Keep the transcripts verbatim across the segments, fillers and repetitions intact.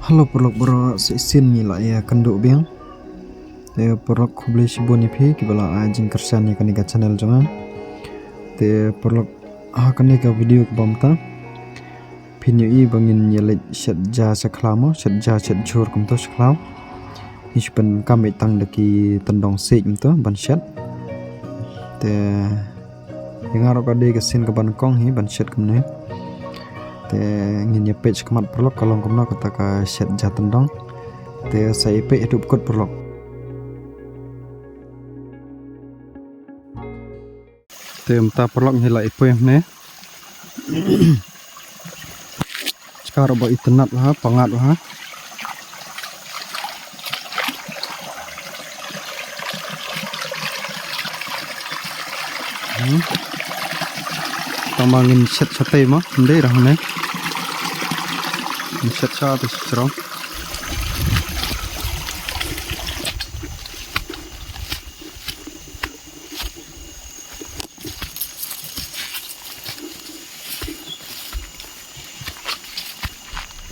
Hello paralok baroh, sa shisien ngi la ïa kynduh biang. Te paralok, khublei shibun ïa phi kiba la ai jingkyrshan ïa kane ka channel jong nga. Te paralok, ha kane ka video kaba mynta phin ïohi ba ngin ïa leit shet ja sha khlaw mo, shet ja shet jhur kumto sha khlaw. Ngi shu pyndonkam tang da ki tyndong siej kumto ban shet. Te ïa nga ruh ka dei ka sien kaba nyngkong hi ban shet kumne. Te ngin ïa peit shakhmat paralok ka long kumno kata ka shet ja tyndong. Te sa ïa peit haduh kut paralok. Te mynta paralok ngi la ïa poi hangne. Shkar ba itynnat bha, pyngngad bha. Hmm. Tang ba ngin shet shatei mo, ym dei rah hangne. Ngin shet shatei sha jrong.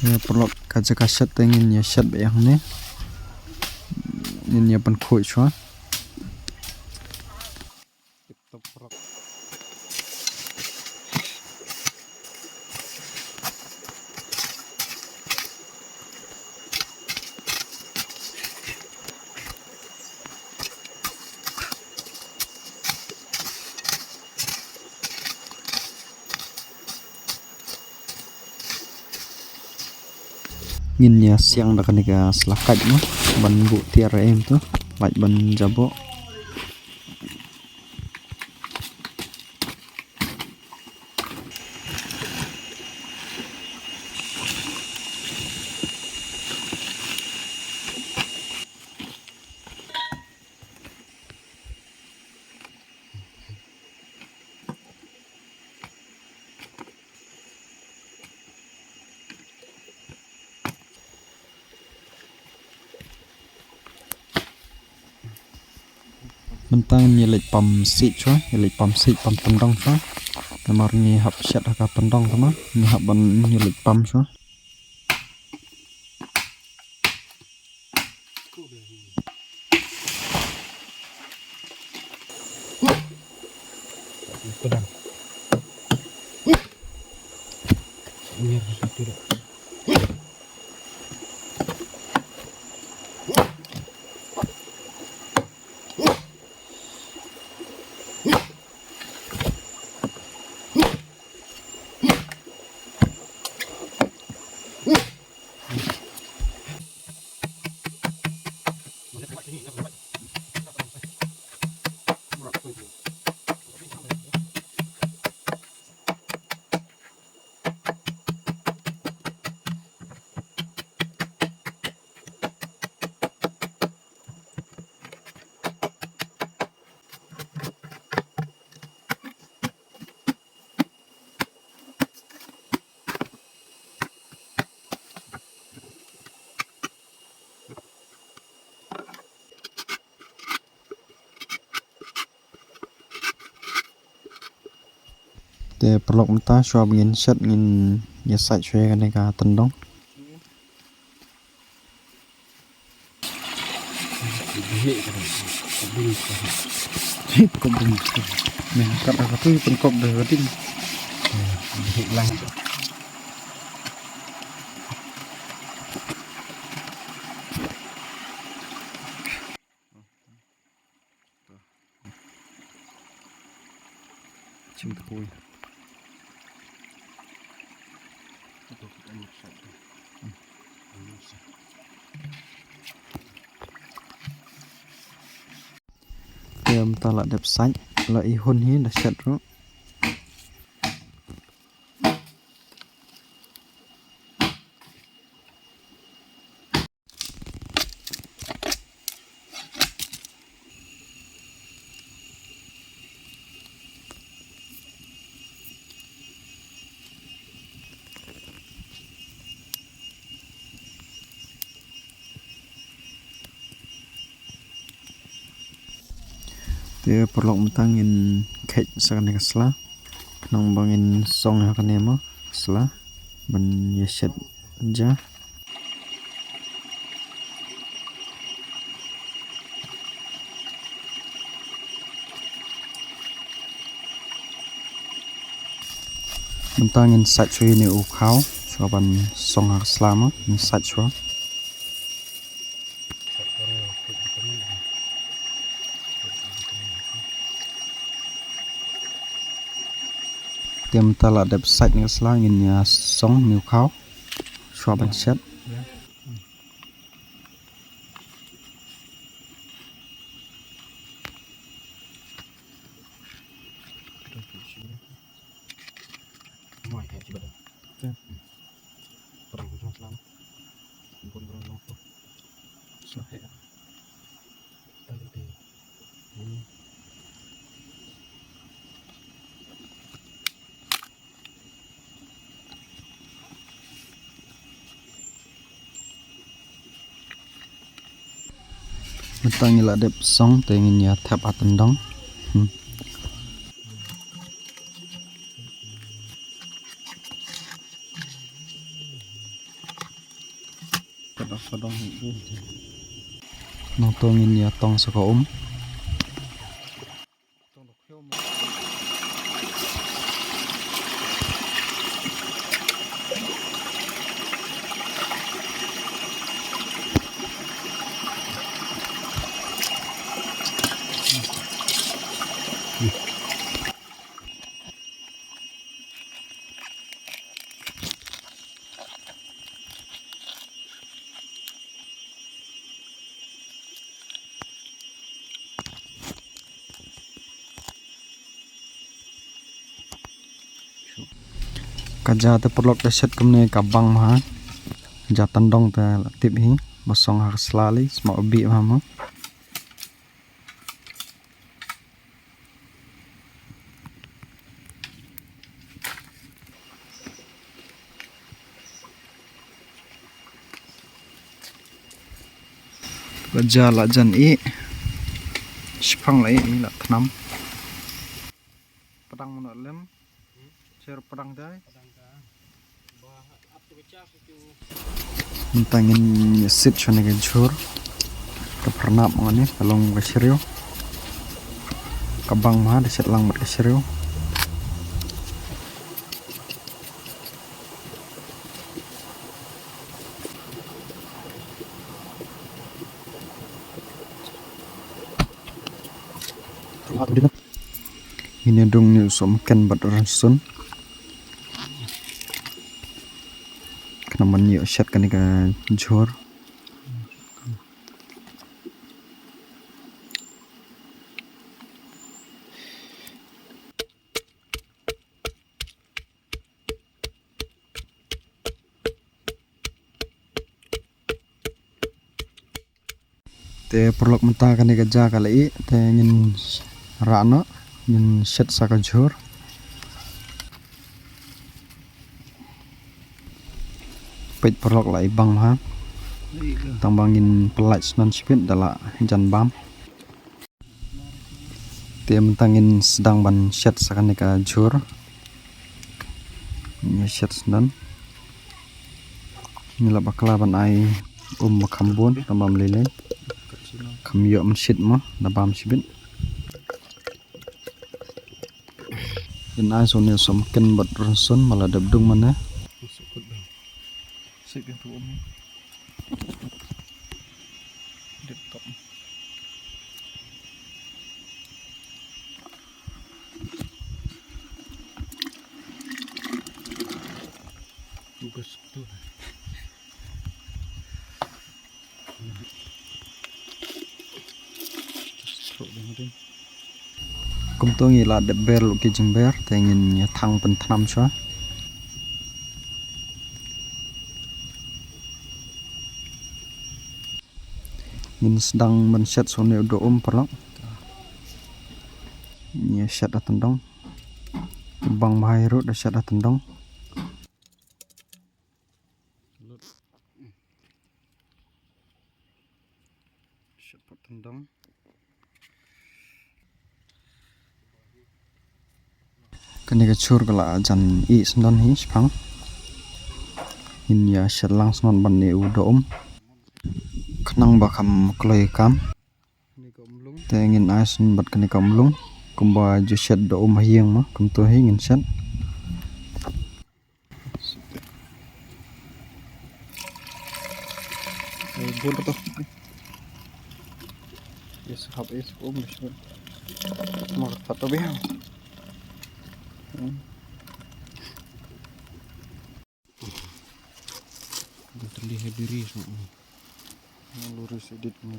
Ïa paralok, ka jaka shet te ngin ïa shet beit hangne. Ngin ïa pynkhuid shuwa. Ngin ïa siang da kane ka sla kait mo, ban buh tiar em to, lait ban jaboh. Mynta ngin ïa leit pam siej shuwa, ïa leit pam siej, pam tyndong shuwa. Namar ngi hap shet ha ka tyndong tama, ngi hap ban ïa leit pam shuwa. Te paralok, mynta shuwa ba ngin shet ngin ïa sait shuwa ïa kane ka tyndong. Chim tkui. Te mynta la dep sait, la ihun hi, la shet ruh. Te paralok, mynta ngin kheit sa kane ka sla. Khnang ba ngin song ha kane mo sla ban ïa shet ja. Mynta ngin sait shuwa ïa une u khaw shuwa ban song ha ka sla mo, ngin sait shuwa. Te mynta la dep sait na ka sla, ngin ïa song une u khaw shuwa ban shet. Mynta ngi la dep song te ngin ïa thep ha tyndong. Hmm. Nangto ngin ïa tong sa ka um. Ka ja te paralok da shet kumne ka bang ma ha. Ja tyndong te la tip hi. Ba song ha ka sla lei, sma u bih ma ha mo. Ka ja la jan ih. Shipang la ih, la thnam. Padang mano lem. Cher padang dai. Mynta ngin ïa sit shane ka jhur. Ka pharnap ngane ka long ka shriew. Ka bang ma da shet lang bad ka shriew. Ngin ïa dung ïa u sohmynken bad rynsun. Khnang ban ïoh shet kane ka jhur. Te paralok mynta kane ka ja ka la ih, te ngin rah noh, ngin shet sa ka jhur. Peit paralok la ih bang ma ha. Tang ba ngin pynlait snon shibit da la jan bam. Te mynta ngin sdang ban shet sa kane ka jhur. Ngin shet sdang. Ngi la bakla ban ai um ba kham bun, tang ba ym lei lei. Kham ïoh mynshet mo, da bam shibit. Ngin ai sa une u sohmynken bad rynsun, ma la dep dung mane. Kumto ngi la dep ber luh ki jingber, te ngin ïa thang pynthnam shuwa. Ngin sdang ban shet sa une u doh um paralok. Ngin ïa shet ha tyndong. Bang bha hi ruh da shet ha tyndong. Shet pat tyndong. Kane ka jhur ka la jan ih sdang hi shipang. Ngin ïa shet lang sdang ban ne u doh um. Khnang ba kham kloi kam. Te ngin ai sdang bad kane ka umlung. Kumba ju shet doh um ha ïing mo, kumto hi ngin shet. Bun to. Yes, hap is um, yes. Mar ta to biang. Hmm. Dah terlihat diri semua. Lurus edit ni.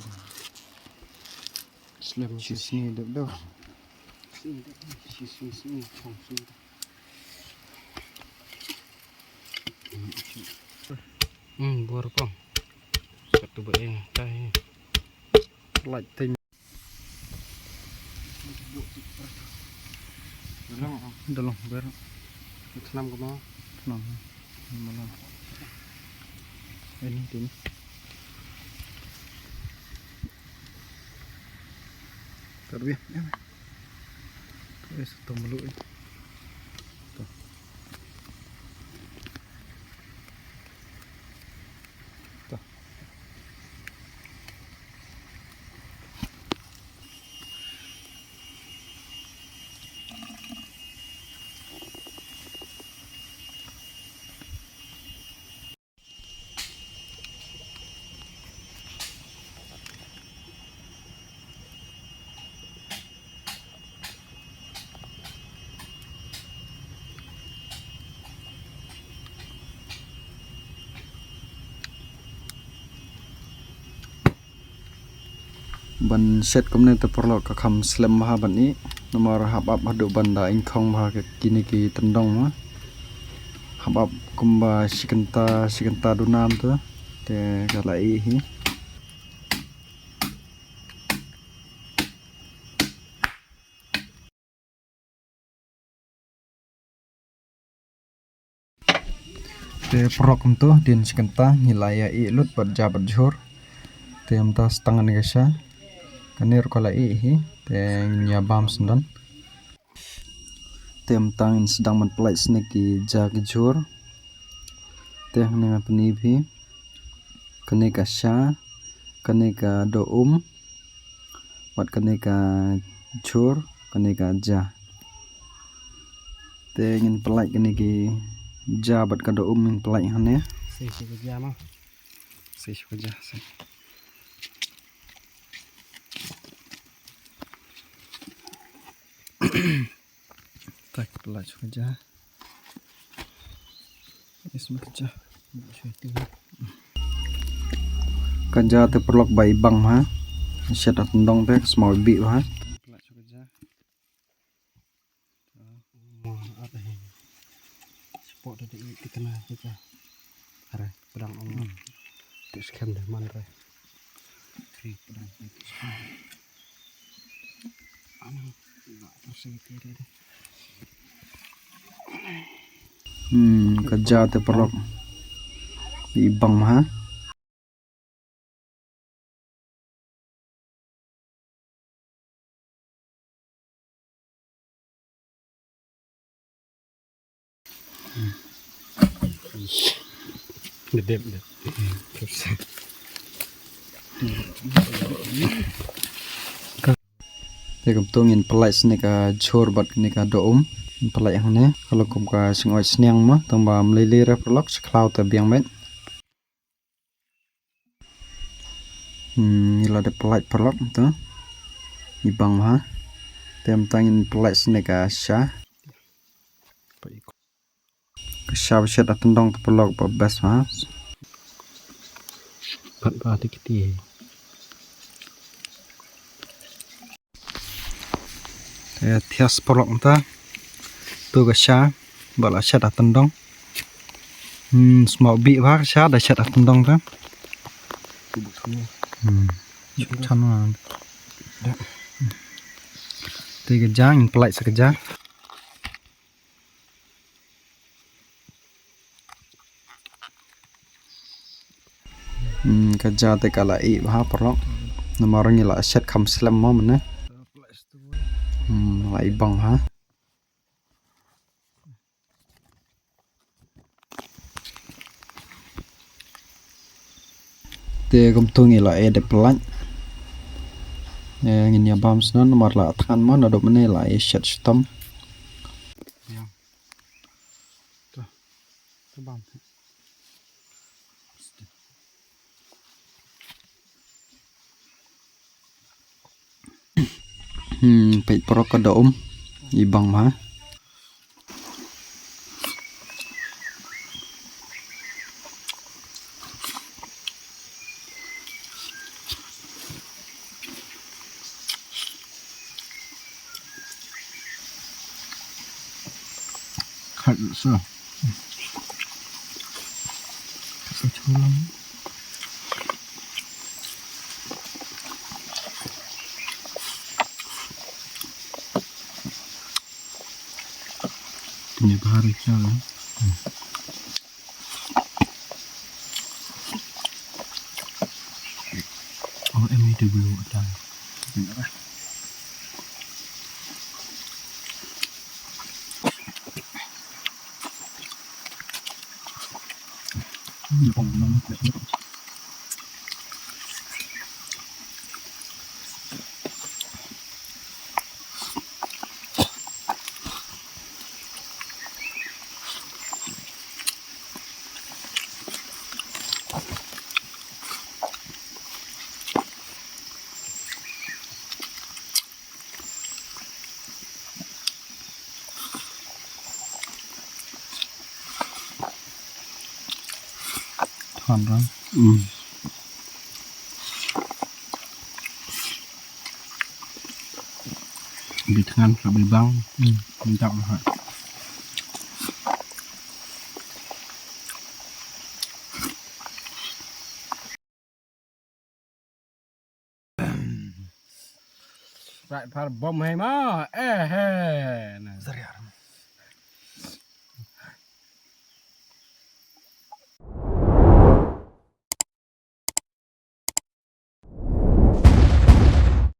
Slem sini dep dah. Sini dep. Sini, sini, sini. Chong sini. Hmm, bor pang. Satu ba eh tai. Light time. Dalam, dalam ber. Tnam ka ma. Tnam. Malam. Ini tin. Terbiah. Eh, satu melu eh. Tuh. Tuh. Ban shet kumne te paralok ka kham slem bha ban ih. Namar hap ap haduh ban da ingkhong bha ka kine ki tyndong ma. Hap ap kumba shi kynta, shi kynta duna mynta. Te ka la ih hi. Te paralok mynta dien shi kynta ngi la ïa ih lut bad ja bad jhur. Te mynta sdang kane ka sha. Kane ruh ka la ih hi. Te ngin ïa bam sdang. Te mynta ngin sdang ban pynlait sne ki ja ki jhur. Te hangne nga pyni phi. Kane ka sha, kane ka doh um, bad kane ka jhur, kane ka ja. Te ngin pynlait kane ki ja bad ka doh um ngin pynlait hangne. Sei shu ka ja ma. Sei shu ka ja, sei. Tak pynlait shu ka ja. Is ma ka ja. Ka ja te paralok ba i bang ha. Shet ha tyndong te ka smau i bih ha. Pynlait shu ka ja. Ma at eh. Spot te i tikna te ka. Are, pedang ong. Te skhem de man re. Tri pedang. Hmm, ka ja te paralok. I bang ha. Dep, dep. Te kumta ngin pynlait sne ka jhur bad kane ka doh um. Ngin pynlait hangne. Ka long kum ka shngoit sniang ma. Tang ba ym lei lei re paralok, sha khlaw te biang met. Hmm, ngi la dep pynlait paralok mynta. I bang bha. Te mynta ngin pynlait sne ka sha. Ka sha ba shet ha tyndong te paralok ba best bha. Pat ba te kiti. Te thiah paralok mynta. Tu ka sha ba la shet ha tyndong. Hmm, smau bih bha ka sha da shet ha tyndong te. Hmm. Chan ma. Te ka ja ngin pynlait sa ka ja. Hmm, ka ja te ka la ih bha paralok. Namar ngi la shet kham slem mo mynne. Hmm, la ih bang ha. Te kumta ngi la ïa dep pynlait. Eh, ngin ïa bam shen namar la thngan mo naduh mynne la ïa shet shitom. Ïa. To. To bam. Plastik. Hmm, peit paralok ka da um. I bang ma. Khat so. Khat so chulang. Ini baru jalan. Oh, M W ada. Than ra. Hmm. Bi thngan ka bi bang. Hmm. Minta maha. Right, par bom hai ma. Eh, eh. Na. Zariar.